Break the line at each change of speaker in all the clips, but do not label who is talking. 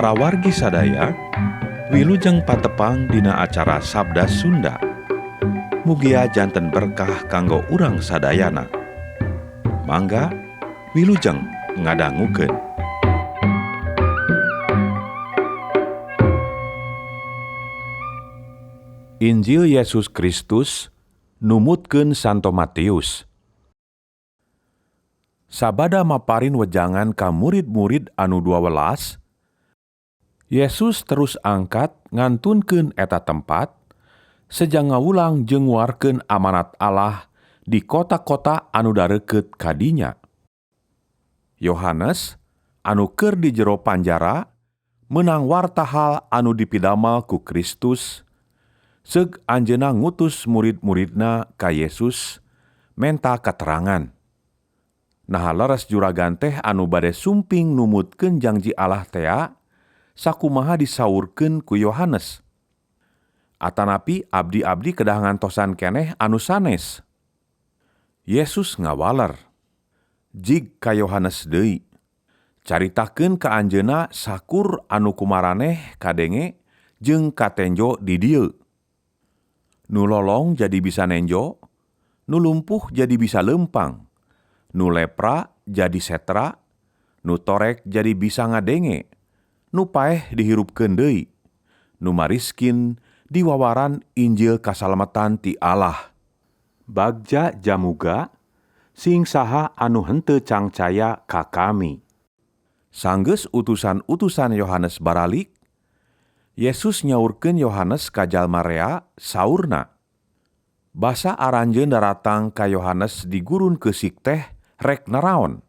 Para wargi sadaya, wilujeng patepang dina acara Sabda Sunda. Mugia janten berkah kanggo urang sadayana. Mangga wilujeng ngadangukeun. Injil Yesus Kristus numutkeun Santo Matius. Sabada maparin wejangan ka murid-murid anu 12, Yesus terus angkat ngantunkeun eta tempat, sejang ngawulang jeung nguarkeun amanat Allah di kota-kota anu dareukeut ka dinya. Yohanes anu keur di jero panjara meunang warta hal anu dipidamal ku Kristus, seug anjeunna ngutus murid-muridna ka Yesus menta katerangan. Naha leres juragan teh anu bade sumping numutkeun jangji Allah tea, sakumaha disaurkeun ku Yohanes. Atanapi abdi-abdi kedah ngantosan keneh anu sanes. Yesus ngawaler, jig ka Yohanes deui, caritakeun ka anjeunna sakur anu kumaraneh kadenge jeung katenjo di dieu. Nu lolong jadi bisa nenjo, nu lumpuh jadi bisa leumpang, nu lepra jadi setra, nu torek jadi bisa ngadenge, nu paeh dihirupkeun deui, nu mariskin diwawaran Injil kasalamatan ti Allah. Bagja jamuga sing saha anu henteu cangcaya ka kami. Sanggeus utusan-utusan Yohanes baralik, Yesus nyaurkeun Yohanes ka jalma rea saurna. Basa aranjeun daratang ka Yohanes di gurun keusik teh rek naraon?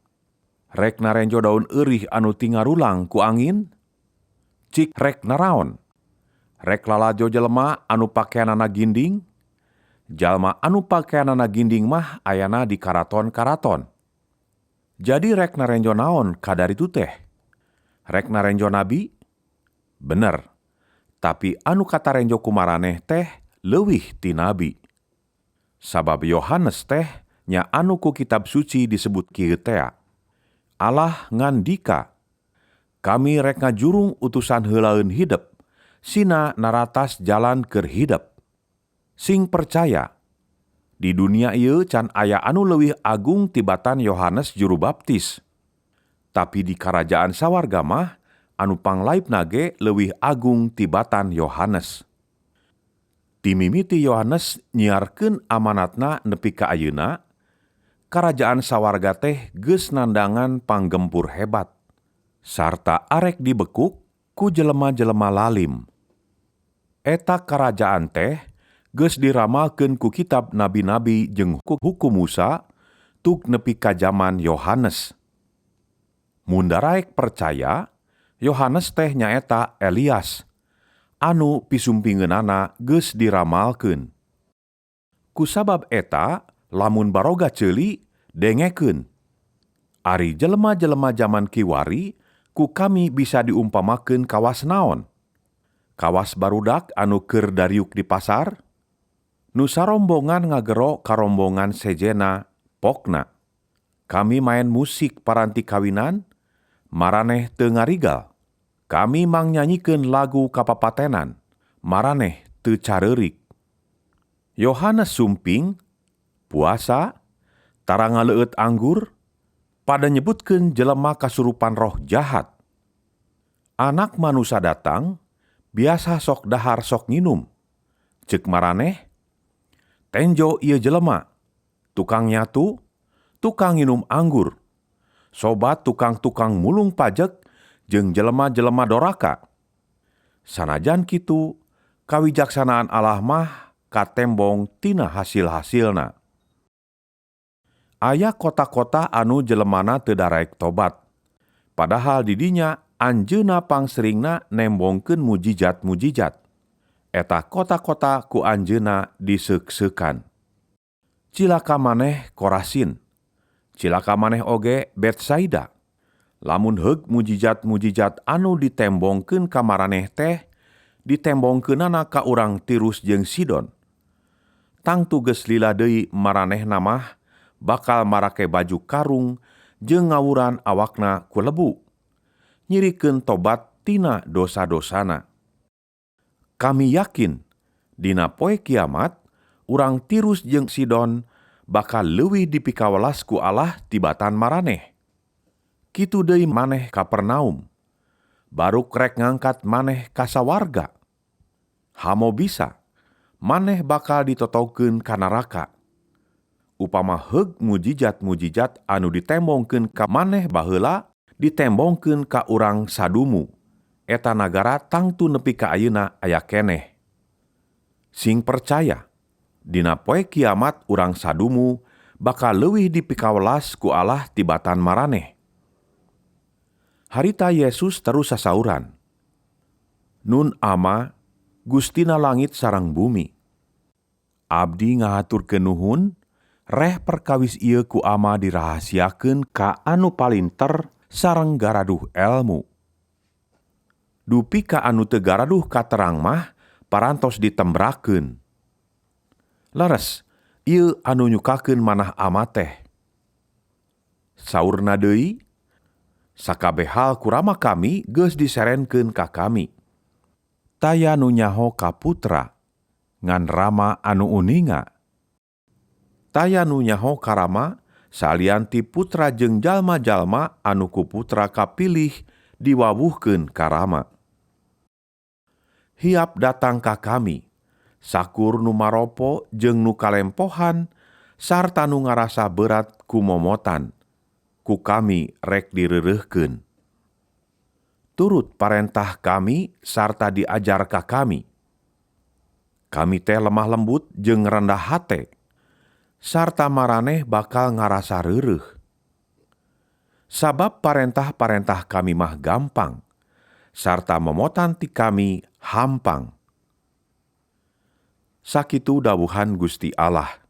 Rek narenjo daun eurih anu tingarulang ku angin? Cik rek naraon? Rek lalajo jelema anu pakeanana ginding? Jalma anu pakeanana ginding mah ayana di karaton-karaton. Jadi rek narenjo naon kadaritu teh? Rek narenjo nabi? Bener. Tapi anu katarenjo kumaraneh teh leuwih ti nabi. Sabab Yohanes teh nya anu ku kitab suci disebut kieu tea. Allah ngandika, kami rek ngajurung utusan heulaeun hidep, sina naratas jalan keur hidep. Sing percaya, di dunia ieu can aya anu leuwih agung tibatan Yohanes juru baptis. Tapi di karajaan sawarga mah anu panglaibna ge leuwih agung tibatan Yohanes. Timimiti Yohanes nyiarkeun amanatna nepi ka ayeuna, karajaan sawarga teh geus nandangan panggempur hebat, sarta arek dibekuk ku jelema-jelema lalim. Eta karajaan teh geus diramalkeun ku kitab nabi-nabi jeung hukum Musa tuk nepi ka jaman Yohanes. Mun daraek percaya, Yohanes teh nyaeta Elias, anu pisumpingeunana geus diramalkeun. Kusabab eta, lamun baroga ceuli, dengekeun. Ari jelema-jelema jaman kiwari, ku kami bisa diumpamakeun kawas naon? Kawas barudak anu keur dariuk di pasar? Nu sarombongan ngagero karombongan sejena pokna. Kami main musik paranti kawinan, maraneh teu ngarigal. Kami mangnyanyikeun lagu kapapatenan, maraneh teu careurik. Yohanes sumping, puasa, tara ngaleueut anggur, pada nyebutkeun jelema kasurupan roh jahat. Anak manusa datang, biasa sok dahar sok nginum. Ceuk maraneh, tenjo ieu jelema, tukang nyatu, tukang nginum anggur, sobat tukang-tukang mulung pajek, jeung jelema-jelema doraka. Sanajan kitu, kawijaksanaan Allah mah katembong tina hasil-hasilna. Aya kota-kota anu jelemana teu daraek tobat. Padahal di dinya anjeunna pangseringna nembongkeun mujijat-mujijat. Eta kota-kota ku anjeunna diseuk-seukan. Cilaka maneh Korasin, cilaka maneh oge Betsaida. Lamun heug mujijat-mujijat anu ditembongkeun ka maraneh teh, ditembongkeunana ka urang Tirus jeung Sidon. Tangtu geus lila deui maranehna mah bakal marake baju karung jeung ngawuran awakna ku lebu. Nyirikeun tobat tina dosa-dosana. Kami yakin dina poe kiamat urang Tirus jeung Sidon bakal leuwih dipikawelas ku Allah tibatan maraneh. Kitu deui maneh Kapernaum, baruk rek ngangkat maneh ka sawarga. Hamo bisa, maneh bakal ditotokeun ka naraka. Upama heug mujijat-mujijat anu ditembongkeun ka maneh baheula ditembongkeun ka urang Sadumu, eta nagara tangtu nepi ka ayeuna aya keneh. Sing percaya, dina poe kiamat urang Sadumu bakal leuwih dipikawelas ku Allah tibatan maraneh. Harita Yesus terus sasauran, "Nun Ama, Gustina langit sareng bumi. Abdi ngahaturkeun nuhun, reh perkawis ieu ku Ama dirahasiakeun ka anu palinter sareng garaduh elmu. Dupi ka anu teu garaduh katerang mah parantos ditembrakeun. Leres, ieu anu nyukakeun manah Ama teh." Saurna deui, "Sakabeh hal ku Rama kami geus diserenkeun ka kami. Taya nu nyaho ka Putra, ngan Rama anu uninga. Taya nu nyaho ka Rama salian ti Putra jeung jalma-jalma anu ku Putra kapilih diwawuhkeun ka Rama. Hiap datang ka kami, sakur nu maropo jeung nu kalempohan sarta nu ngarasa berat ku momotan, ku kami rek direureuhkeun. Turut parentah kami sarta diajar ka kami. Kami teh lemah lembut jeung rendah hate, sarta maraneh bakal ngarasa reureuh. Sabab parentah-parentah kami mah gampang, sarta momotan ti kami hampang." Sakitu dawuhan Gusti Allah.